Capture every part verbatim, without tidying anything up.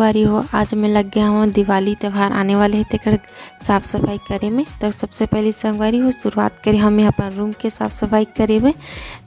अरे हो, आज मैं लग गया हूँ, दिवाली त्यौहार आने वाले हे, तेकर साफ सफाई करे में। तो सबसे पहले संगवारी हो, शुरुआत करे हम अपन रूम के साफ सफाई करे में।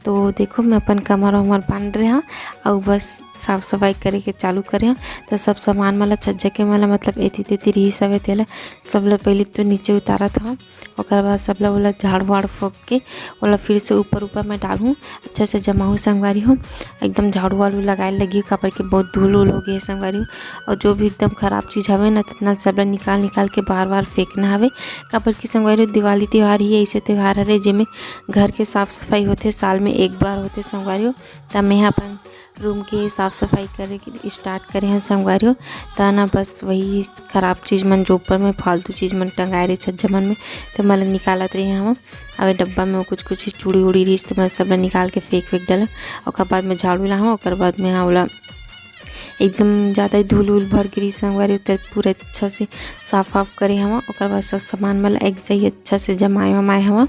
तो देखो, मैं अपन कमर वमर बांध रहे हूँ, अउ बस साफ सफाई करे के चालू करे हूँ। तो सब सामान मन ला छज्जा के मन ला, मतलब एती तेती रिहिस हवे, तेला सब ला पहले तो नीचे उतारत हूँ। ओकर बाद सब ला ओला झाड़ू वाड़ू फोंक के ओला फिर से ऊपर ऊपर में डालहूँ, अच्छा से जमाहूँ संगवारी हो। एकदम झाड़ू वाड़ू लगाए लगी, काबर के बहुत धूल उल हो गए संगवारी हो। और जो भी एकदम खराब चीज़ हवे ना, तेतना सब ला निकाल निकाल के बार बार फेंकना हवे, काबर कि संगवारी हो, दिवाली त्यौहार ही ऐसे त्यौहार हरे जेमे घर के साफ सफाई होथे, साल में एक बार होथे संगवारी हो। त मैं अपन रूम के साफ सफाई करे के स्टार्ट करे हन संगवारी हो। त ना बस वही खराब चीज़ मन, जो ऊपर में फालतू चीज़ मन टंगाए रहे छज्जा मन में, त मन ला निकालत रहे हूँ। अब ए डब्बा में कुछ कुछ चूड़ी उड़ी रहिस, त मैं सब ला निकाल के फेंक फेंक डाला। ओकर बाद में झाड़ू लाहूँ, ओकर बाद में हाँ ओला एकदम ज़्यादा ही धूल उल भर गिरी संगवारी हो, त पूरा अच्छा से साफ वाफ करे हूँ। ओकर बाद सब सामान मन ला एक जगह अच्छा से जमाए वमाए हूँ।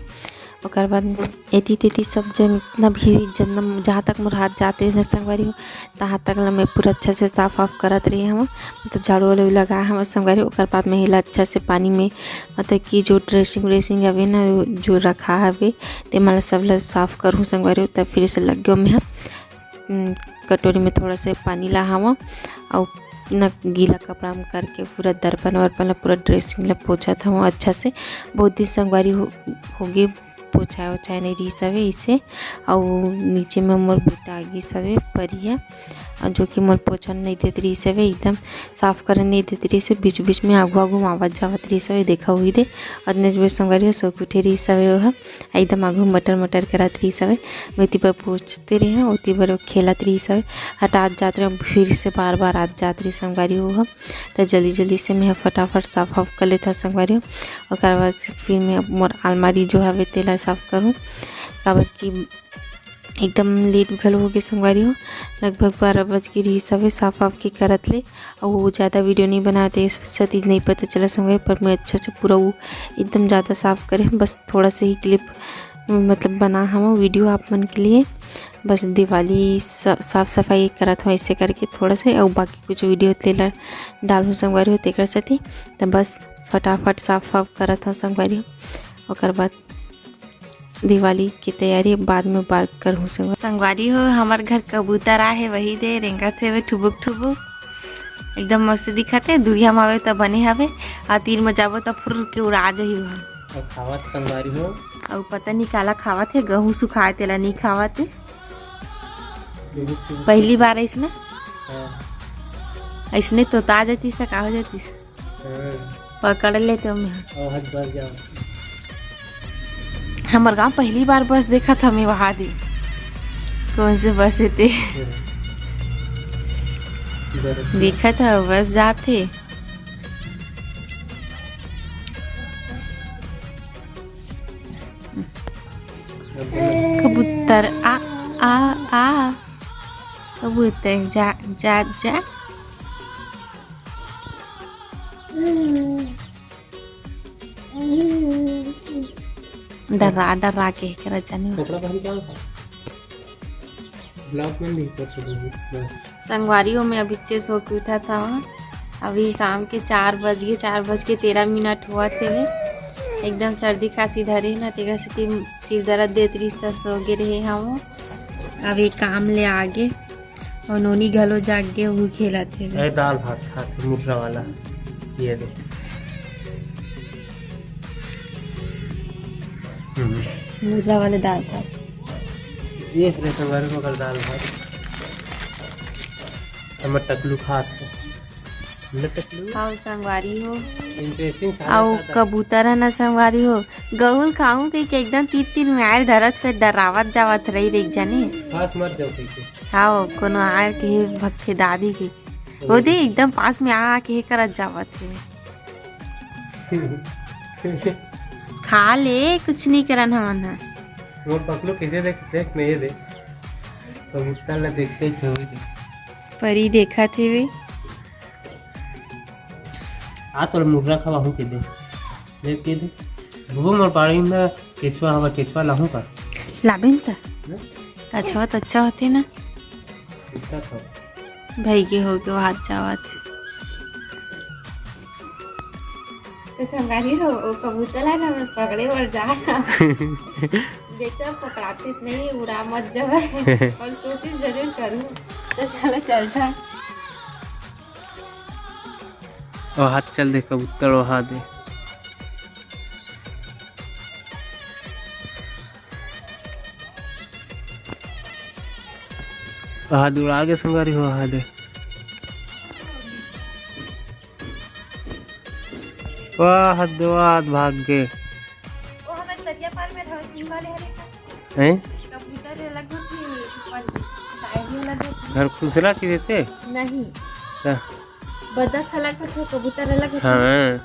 ओकर बाद एती तेती सब जन इतना भी जन, जहाँ तक मोर हाथ जाते न संगवारी हो, तहाँ तक ला मैं पूरा अच्छा से साफ वाफ करत रही हूँ, मतलब झाड़ू वाड़ू लगाए हूँ संगवारी हो। ओकर बाद में एला अच्छा से पानी में, मतलब कि जो ड्रेसिंग व्रेसिंग हवे ना, जो रखा हवे, ते मन ला सब ला साफ करहूँ संगवारी हो। तब फिर से लग गयो मैं ह, उम, कटोरी में थोड़ा से पानी ला हवा, अउ न गीला कपड़ा में करके पूरा दर्पण वर्पण ला, पूरा ड्रेसिंग ला पोछत हूँ अच्छा से। बहुत दिन संगवारी हो, होगे पोछाए ओछाए नहीं रहिस हवे इसे। अउ नीचे में मोर बेटा आ गिस हवे परिया, अउ जो कि मोर पोछन नहीं देत रहिस हवे, एकदम साफ करन नहीं देत रहिस हवे, बीच बीच में आगू आगू में आवत जावत रहिस हवे, देखा हुई दे। अतने बेर संगवारी हो सो के उठे रहिस हवे, ओह एकदम आगू मटर मटर करत रहिस हवे। मैं एती बर पोछते रहे हूँ, ओती बर खेलत रहिस हवे, हटात जात रहे, फिर से बार बार आत जात रहिस संगवारी हो। त जल्दी जल्दी से मैं फटाफट साफ वाफ कर लेथव संगवारी हो। ओकर बाद से फिर मैं मोर अलमारी जो हवे तेला साफ करूँ, काबर कि एकदम लेट घलो होगे संगवारी हो, लगभग बारह बज के रहिस हवे साफ वाफ के करत ले। अउ वो ज़्यादा वीडियो नहीं बनाते, इस सेती नहीं पता चला संगवारी, पर मैं अच्छा से पूरा वो एकदम ज़्यादा साफ करे हूँ, बस थोड़ा से ही क्लिप मतलब बना हूँ वीडियो आप मन के लिए। बस दिवाली सा-, साफ सफाई करत हूँ ऐसे करके थोड़ा से, अउ बाकी कुछ वीडियो तेला डालहूँ संगवारी हो तेकर सेती। त बस फटाफट साफ वाफ करत हूँ संगवारी हो। ओकर बाद दिवाली की तैयारी बाद में बात करहूँ संगवारी। संगवारी हो, हमर घर कबूतर आहे, वही दे रेंगत हेवे ठुबुक ठुबुक, एकदम मस्त दिखत हे। दुरिहा म आवे त बने हवे, आ तीर म जाबो त फुर के उड़ा जही ओह। अउ खावत संगवारी हो। अउ पता नहीं काला खावत हे, गहूं सुखाए तेला नहीं खावत हे। ठुबुक ठुबुक। पहली बार ऐसने, हाँ। ऐसने तो आ जातीस त का हो जातीस? हाँ। पकड़ लेते हूँ मैं। और हाथ बस जाओ। हमर गांव पहली बार बस देखत हमें वहाँ दे। कौन से बस हे ते? बरोबर। देखत ह बस जात हे। कबूतर आ, आ, आ। कबूतर जा, जा, जा। डरा, डरा के करा जाने। कपड़ा पहन के आवा था। ब्लॉक में नहीं कर सकते। संगवारी हो, मैं अभी से सो के उठा था। अभी शाम के चार बज गए, चार बज के तेरह मिनट हुआ थे। एकदम सर्दी खांसी धरे ना, तेकर सेती सिर दर्द देत रहिस त सो गे रहे हम। अभी काम ले आगे। अउ नोनी घलो जाग गे, उहू खेलत हे। ए, दाल भात खात हे, मुर्रा वाला। ये दे। हम्म। मुर्रा वाले दाल भात। ये रे संगवारी हो, कल दाल भात। हमर टकलू खात हे। ले टकलू। हाँ, संगवारी हो। Interesting सारा अउ सारा। कबूतर हे ना संगवारी हो, गहूं ल खाहूं कहिके एकदम तीर तीर में आयल धरत, फेर डरावत जावत रही रही जाने। पास मत जाओ कहिके। हाँ, कोनो आयल के भक्खे दादी के। ओ दे, एकदम पास में आ के हे करत जावत हे। खा ले, कुछ नहीं करन हमन ह। मोर पकलू कैसे देख, देख नहीं, ये देख। कबूतर ला देखते ही छवि दे। परी देखत हे वे। आ तोर मुर्रा खवाहूं के दे। देख के दे। वो मोर बाड़ी में केचुआ हवा, केचुआ लाहूं का? लाबे न त। हम्म? केचुआ त अच्छा होथे ना। अच्छा था। भाई के हो के हाथ जावत। तो संगवारी हो, वो कबूतर है ना, मैं पकड़े बर जा रहा। देखो, पकड़ाते तो नहीं, उड़ा मत जावे। और कोशिश जरूर करूँ। तो चलो, चलता। ओ हाथ चल दे कबूतर, ओ हाथ दे। ओ हाथ उड़ा के संगवारी हो, हाथ दे। वाह, दो हाथ भाग गए। वो हमारे तरिया पार में रहो, तीन वाले हरे का। हैं? कबूतर अलग होती है, ऊपर साइड में अलग होती है। घर खुसरा की देते? नहीं। क्या? बदख अलग होथे, कबूतर अलग होथे। हाँ।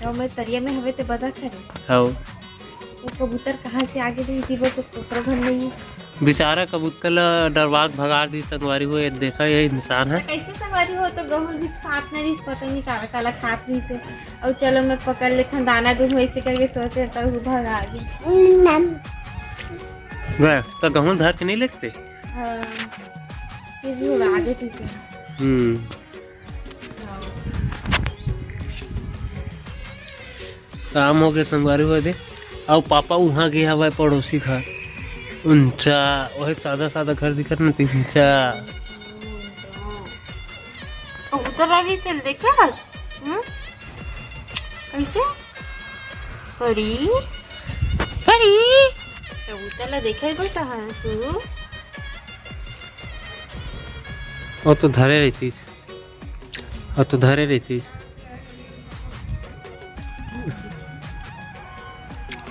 तो मैं तरिया में हवे ते बदख हरे। हाँ। वो कबूतर कहाँ से आगे रही थी, वो तो कबूतर घर नहीं है। बेचारा कबूतर ला डरवा के भगा दी संगवारी हो, ये देखा ये इंसान है। कैसे संगवारी हो, तो गहूं भी खात नहीं रहीस, पता नहीं काला काला खात रहीस है। और चलो मैं पकड़ लेथन दाना दूं, ऐसे करके सोचे तो वो भगा दी। गए तो गहूं धर के नहीं लेते। हाँ। फिर भी उड़ा देती से। हम्म। शाम हो गए संगवारी हो दे। अउ पापा उहाँ गे हवय पड़ोसी घर। ऊंचा, ओहे सादा सादा घर दिखत न, ऊंचा। कबूतर आ रही चल देखे आज। हम्म? कैसे? परी? परी? कबूतर ला देखे बर कहाँ है तू? वो तो धरे रहती। अउ तो धरे रहितिस।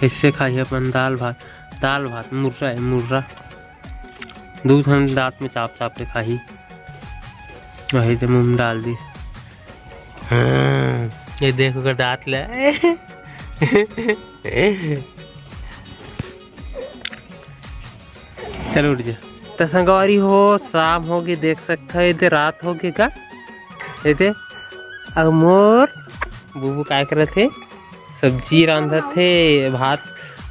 कैसे खाही अपन दाल भात, दाल भात, मुर्रा है, मुर्रा। दू ठन दांत में चाप चाप के खाही। वही दे मुंह में डाल दी। हाँ, ये देख ओकर दांत ले। चल उठ जा। त संगवारी हो, शाम होगे, देख सकत हो, एदे रात होगे का, एदे। अब मोर बुबू काय करत हे, सब्जी रांधत हे, भात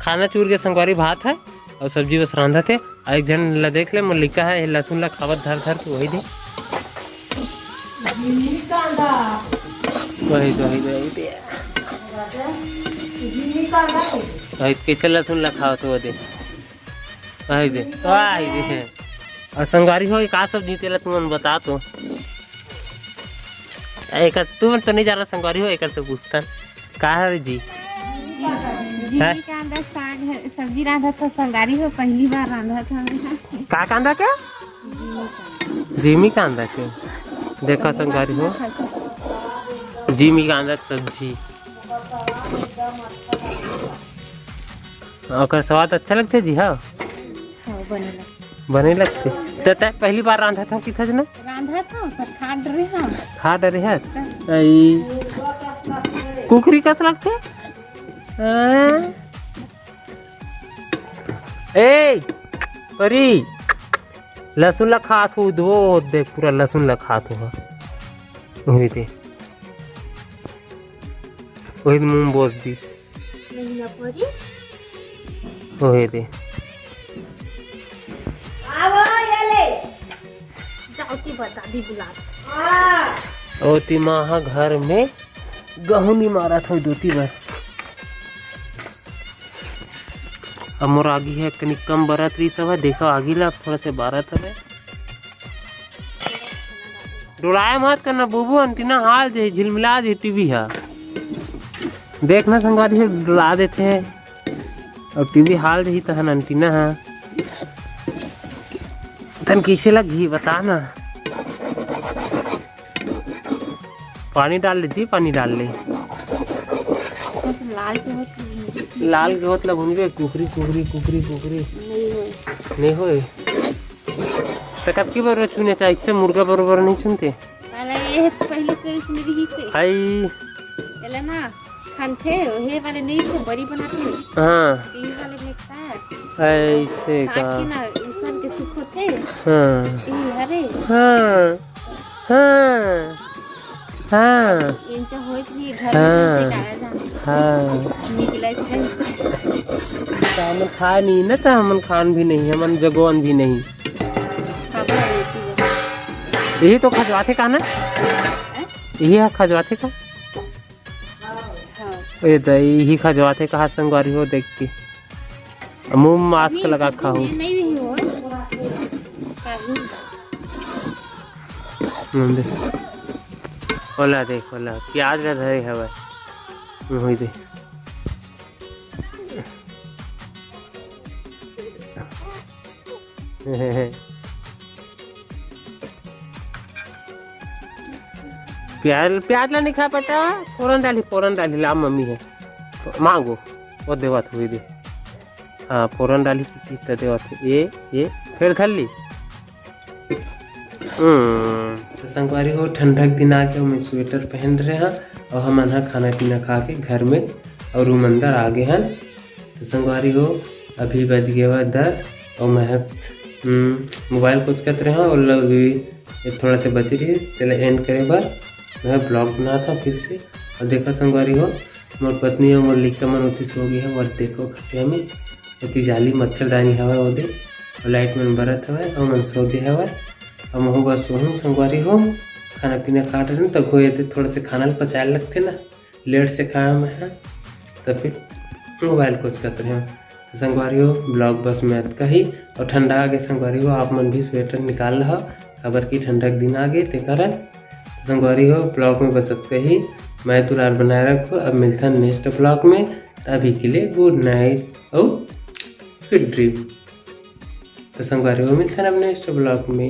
खाना चूर के संगवारी भात है और सब्जी बस रांधत हे। और एक झन ला देख ले, मोर लइका है, लहसुन ला खावत धर धर के, वही दे, वही दे, वही दे, वही दे। भाई कैसे लहसुन ला खावत हो दे। भाई दे, भाई दे। और संगवारी हो, का सब्जी तेला तुमन बता तो। एकर तुमन तो नहीं जाना संगवारी हो, एकर तो पूछतन। का हवे जी? जी, हैं? जिमी कांदा साग ह-, सब्जी रांधत हो संगवारी हो, पहली बार रांधत हवे। का कांदा के? जिमी कांदा। जिमी कांदा के। देखा संगवारी हो। जिमी कांदा सब्जी। ओकर स्वाद अच्छा लगथे जी, हाँ? हाँ, बने लगथे। बने लगथे। त तैं पहली बार रांधत हव किथस ना? रांधत हव, पर खा डरे हव। खा डरे हस? त। आई। कुकरी कस लगथे? हाँ? ए, परी, लहसुन ला खात हो, दो देख, पूरा लहसुन ला खात हो। वही दे। वही मुंह बोस दी। नहीं ना परी। ओहे दे। आवो ये ले। जाओ ती बता दी बुला। हाँ। ओ ती माँ हा घर में गहूं नहीं मारत हो दो ती बार। अब मोर आगी है कनी कम बरत रही सब है, देखो आगी ला अब थोड़ा से बारत हवे। डोलाए मत करना बुबू, एंटीना हाल जे झिलमिला जे टीवी हा। देखना संगवारी हो डोला देथे और टीवी हाल जही तहन एंटीना हा। तन कैसे लगही बता ना। पानी डाल ले जी, पानी डाल ले। बस लाल के होत नहीं। लाल के होत ला भुनबे, कुकरी, कुकरी, कुकरी, कुकरी। नहीं होय। नहीं होय। त कतकी बार चुने चाही, इससे मुर्गा बरोबर नहीं चुनते। अरे, ये तो पहले से इसमें रही से। हाय। एला ना, खानथे, हे वाले नहीं तो बड़ी बनाते। हाँ। ये वाले में का? ऐसे काट का? के ना, उसन के सुख होते। हाँ। ये हरे। हाँ। हाँ। हाँ। इनका होइत नहीं, घर में हाँ। से काला जाना। हाँ। निकला इसका। त हमन खाए नहीं ना, त हमन खान भी नहीं, हमन जगोन भी नहीं। खाबो है, ये चीज़। यही तो खजवाथे का ना? हैं? यही है खजवाथे का? हाँ। ए दई, इही खजवाथे कहा संगवारी हो, देख के। मुंह मास्क लगा खाहू। नहीं, नहीं हो। ओला देख, ओला प्याज ला धरे हवय। होई दे। प्याज, प्याज ला नहीं खा बेटा, फोरन डाली, फोरन डाली, ला मम्मी हे, मांगो, वो देवत होई दे। हाँ, फोरन डाली की चीज तो देवत हे। ए, ए, फेर धर ली। हम्म, तो संगवारी हो, ठंडा के दिन आगे, मैं स्वेटर पहन रहे हैं और हमन ह खाना पीना खा के घर में और रूम अंदर आ गए हैं। तो संगवारी हो, अभी बज गए हुआ दस और मैं ह, हम्म, मोबाइल कोचकत रहे हैं और अभी ये थोड़ा से बची रही, तेला एंड करे बर मैं ब्लॉग बनाता हूँ फिर से। और देखो संगवारी हो, मोर पत्नी और मोर लइका मन ओती सो गए हैं। और देखो खटिया में ओती जाली मच्छरदानी हवय ओदे, और लाइट मन बरत हवय और मन सो गए हवय। और महू बस सोहूं संगवारी हो, खाना पीना खा रहे तो कोई एदे थोड़ा से खाना ल पचाए लगथे ना, लेट से खाया मैं ह, तो फिर मोबाइल कोचकत रहे। तो संगवारी हो, ब्लॉग बस में अतका ही। और ठंडा आगे संगवारी हो, आप मन भी स्वेटर निकाल लहा, काबर कि ठंडा के दिन आगे ते कारण। तो संगवारी हो, ब्लॉग में बस अतका ही। मैं दुलार बनाए रखो, अब मिलथन नेक्स्ट ब्लॉग में। तभी के लिए गुड नाइट और स्वीट ड्रीम। तो संगवारी हो, मिलथन अब नेक्स्ट ब्लॉग में।